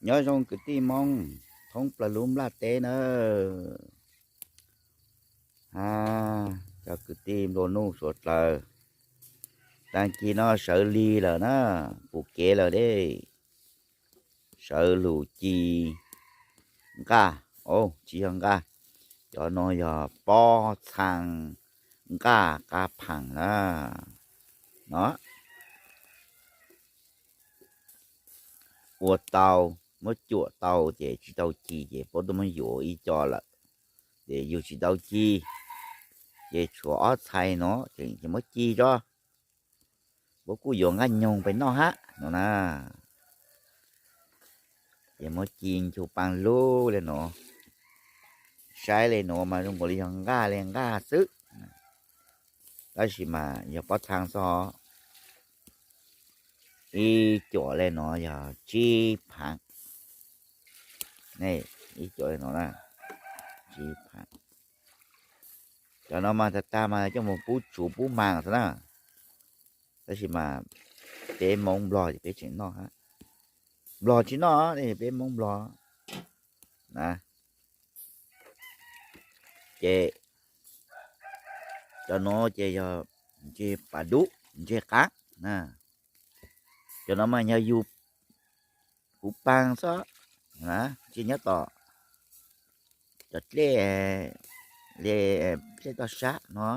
Nyob zoo kwv tij Hmoob thoob plaws lub nplaj teb nawb. A, cov kwv tij nplua nuj suav dlawg, tag kis no sawv lig lawm na, pum kev lawm deb. Sawv lug ci nqaj, o, tsis yog nqaj, cov no yog pob txhaa nqaj qab phaas na. No, ua tau, muab cuam tau ces tsis tau ci ces puab tuaj muab yuav ib co lawm. Ces yug tsis tau ci, ces tshuav ob txhais no ces muab ci tso. Puab kuj yuav nqaj nyoog pem noj hab no na. Ces muab ci nchu paa lug le nuav, saib le nuav mas zoo nkaus li yog nqaj le nqaj xwb, tab sis mas yog pob txhaa xwb. Ib cuam le nuav yog tsib phaav, ib cuam le nuav na, tsib phaav. Cov no mas tag tag mas coj mus pub tsuv pub maas xwb na. Tab sis mas peb Moob Nplog ces peb tseem noj hab. Nplog tsis noj, peb Moob Nplog na. Ces cov no ces yog ntseg pas dub, ntseg qaab na. Cov no mas yog yug kuv paag xwb, ntseg nyob tom cov dlej, dlej toj sab no.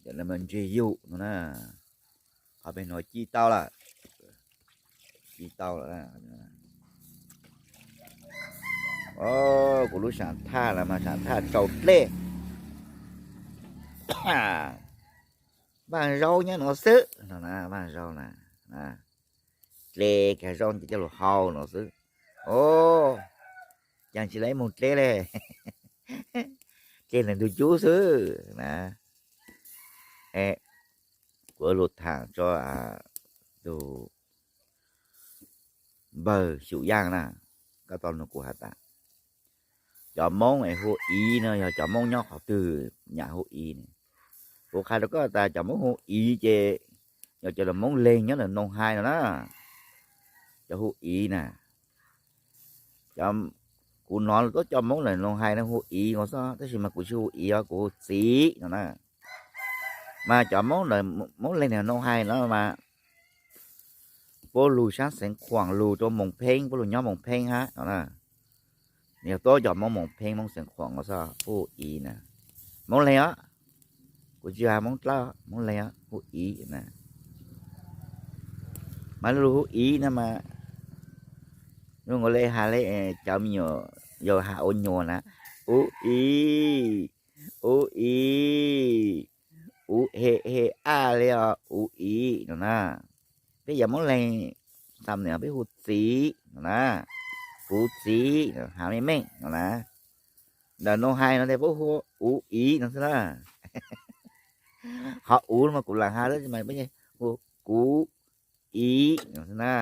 Cov no mas ntseg yug no na. Qhov pem nuav ci tau lawm, ci tau lawm. Kuv lub saam thaj los mas saam thaj tsau dlej. Vaaj zaub nyob nuav xwb no na, vaaj zaub na. Dle kag zaub ces coj lug hau no xwb. O, caag tsis lawv moog dle le, dle ntawm ntug cub xwb na. Kuv lug thaam tso tug npawg Xyum Yaaj na, koj tau nug kuv has tas, cov Moob es hu iv no yog cov Moob nyob qhov twg nyam hu iv ne? Kuv qha rau koj tas cov Moob hu iv ces yog cov Moob leeg nyob ntawm Noo Hais no na, cov hu iv na. Kuv nov tuab cov Moob ntawm Noo Hais no hu iv no xwb, tab sis mas kuv tsis hu iv os, kuv hu txiv no na. Mas cov Moob ntawm Moob leeg ntawm Noo Hais no mas puab lug saab Xeev Khuam lug rau Moos Pheeb, puab lug nyob Moos Pheeb hab no na. Yog tuab cov Moob Moos Pheeb, Moob Xeev Khuam no xwb hu iv na. Moob leeg os, kuv tsis has Moob Dlawb, Moob leeg os, hu iv na. Mas lug hu iv no mas zoo nkaus le has le cov me nyuam yaus has ua nyuas na, ub iv, ub iv, ub he he a le os, ub iv no na. Peb cov Moob leeg xam nim peb hu txiv no na, kuv txiv, has meej meej no na. Ntawm Noo Hais no tes puab hu ub iv no xwb na. Qhov ub no mas kuv lam has, hu kuv iv no xwb na.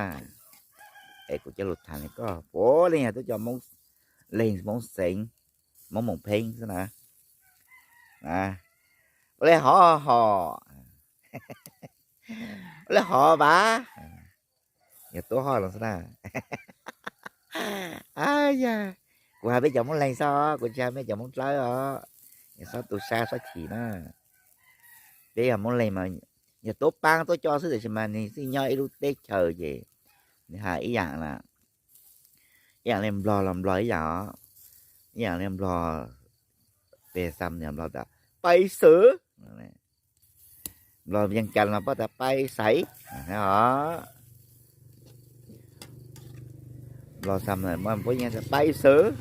Es kuv coj lug tham le koj puav leej yog tuab cov Moob leeg, Moob Xeev, Moob Moos Pheeb xwb na. Ua le hov hos, ua le hov vav, yog tuab hoj no xwb na. Yog, kuv has peb cov Moob leeg xwb, kuv tsis has peb cov Moob Dlawb os, yog xob tu sab xob chim na. Peb yog Moob leeg mas yog tuab paab tuab coj xwb, tab sis mas nwg xij nyob ib lub teb chaws ces nwg has ib yaam na, ib yaam le Nplog los Nplog ib yaam os, ib yaam le Nplog, peb xam nim Nplog tas pais xwv, Nplog Yeej Kas mas puab tas pais xaiv os. Nplog xam puab yeej tas pais xwv,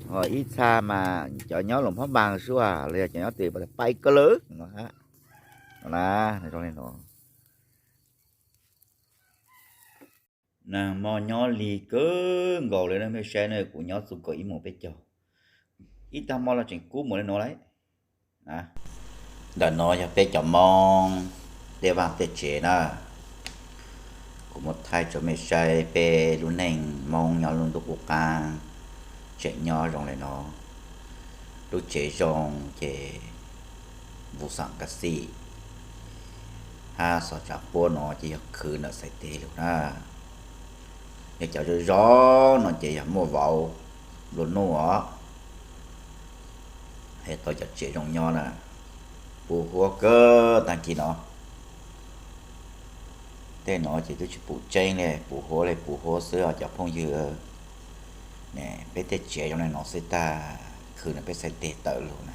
ho ib txha mas cov nyob Luas Phab Npaas suab los yog cov nyob twg puab tas pais ko lwv no hab. No na, zoo le no. Naag mo nyob lig kawg nkaus le na, mej saib na, kuv nyob txug kaum ib moos peb caug, ib taag mo los tseem kub moog le no lawm. Ntawm no yog peb cov Moob tej vaaj tej tsev na. Kuv muab thaij rua mej saib peb lub neej Moob nyob lub ntuj qub qaab tseem nyob zoo le no. Lub tsev zoo ces vus xam kas xij, hab xov tsaav puab no ces yog khwv ntawm Xaiv Teg lug na. Yog cov zoo zoo no ces yog muaj vauv nplua nuj os. Hais tau cov tsev zoo nyob na, puv huab kawg tag kis no. Tej no ces twb tsis puv tseeb li, puv huab li puv huab xwb os cov phooj ywg. Ne, peb tej tsev zoo li no xwb tag, khwv no peb txhais tes tawm lug na.